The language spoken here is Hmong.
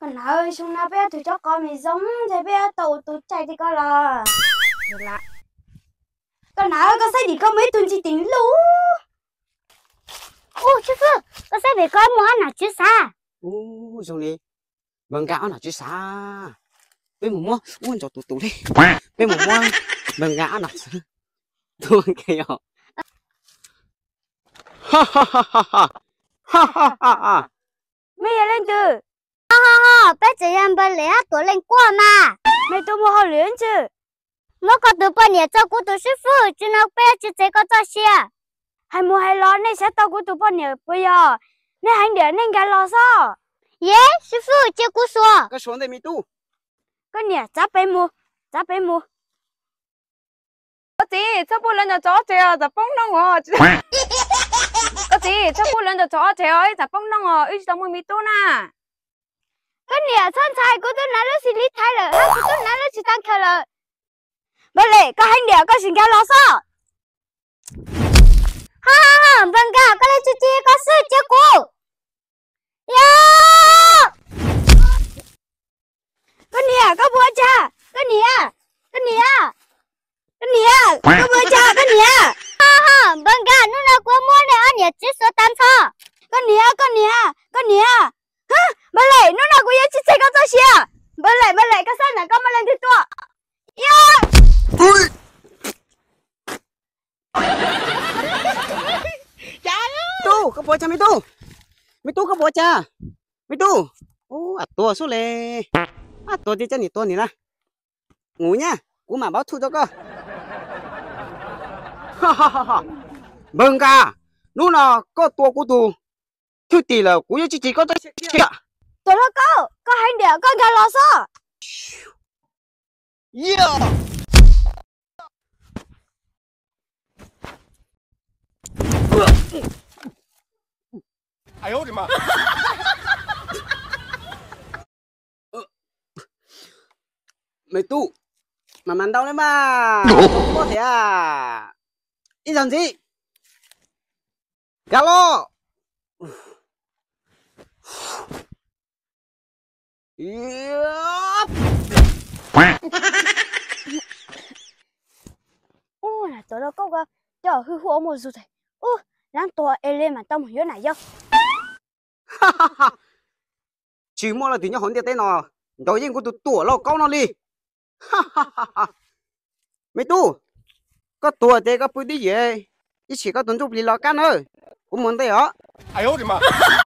Koj nam, xyoo no peb ob tug cov qos me zoo, ntshe peb yuav tau ua tus cai li koj los. Koj nam, koj saib dim koj muaj ib tug ntsis teev luj. Ub, Xib Fwj, koj saib pem koj muaj ob nom tswv xav. Ub, zoo li npawg Nkaj ob nom tswv xav. Peb mus muab, ub, ntsaum tus tus li. Peb mus muab npawg Nkaj ob nom tswv tua ke os. Mej yog leej twg? Ho ho ho, peb tseem yog npawg Lem hab Tuam Leej Kuaj mas. Mej tuaj muaj hauj lwm ntsis? Muab koj tus poj niam tso kuv tus xib fwb, tsis no peb yuav tsis txev koj txoj sia. Hais mus hais los nej saib tau kuv tus poj niam puas yog? Nej heev diam, nej nkag los xwb. Yev, xib fwb cia kuv xuas. Koj xuas ntej me tub. Koj niam, txav pem mus, txav pem mus. Koj txiv, txhob pub lawv ntaus tsov ob reg os, txav poob noog os. Koj txiv, txhob pub lawv ntaus tsov ob reg os, wb txav poob noog os, wb tsis tau muaj me tub na. Koj niam, txhob ntshai, kuv tub nav lub xis li thaiv lawm, kuv tub nav lub tsis tau khaws lawm. Npawg Lem, koj heev diam, koj sim nkag los xwb. Ha ha ha, npawg Nkaj, koj lam tsis txi koj xwb, cia kuv. Yog! Koj niam, koj puas ua cas? Koj niam, koj niam, koj niam, koj puas ua cas koj niam? Ho ho, npawg Nkaj, hnub no kuv muab nej ob niam txiv xuas tag nrho. Koj niam, koj niam, koj niam. Npawg Lem, hnub no kuv yuav tsis txev koj txoj sia. Npawg Lem, npawg Lem, koj saib ntawm koj muaj leej twg tuaj. Yog! Me tub, koj puas ua cas me tub? Me tub, koj puas ua cas? Me tub, ub, a tuag xwb le. A tuag ces coj niam tuag niam na. Mus nyab, kuv mam paub thwj rau koj. Npawg Nkaj, hnub no koj tua kuv tus thwj tim lawm, kuv yuav tsis txi koj txoj sia. Tuam Lauj Kaub, koj heev diam, koj nkag los xwb. Me tub, mas mas ntau li mas, koj thiab ib zaug ntxiv. Nkag los. Ub, Tuam Lauj Kaub, koj coj hwj huaj muaj zug tes. Ub, lab tuag es li mas tau mus yuav nam yau. Tsis muaj leej twg nyob hauv ntiaj teb no ncav yeej kuv tus Tuam Lauj Kaub no li. Me tub, koj tuag ces koj pw tib yam, ib sim koj tus ntsuj plig los kab nawb, kuv mus ntej os.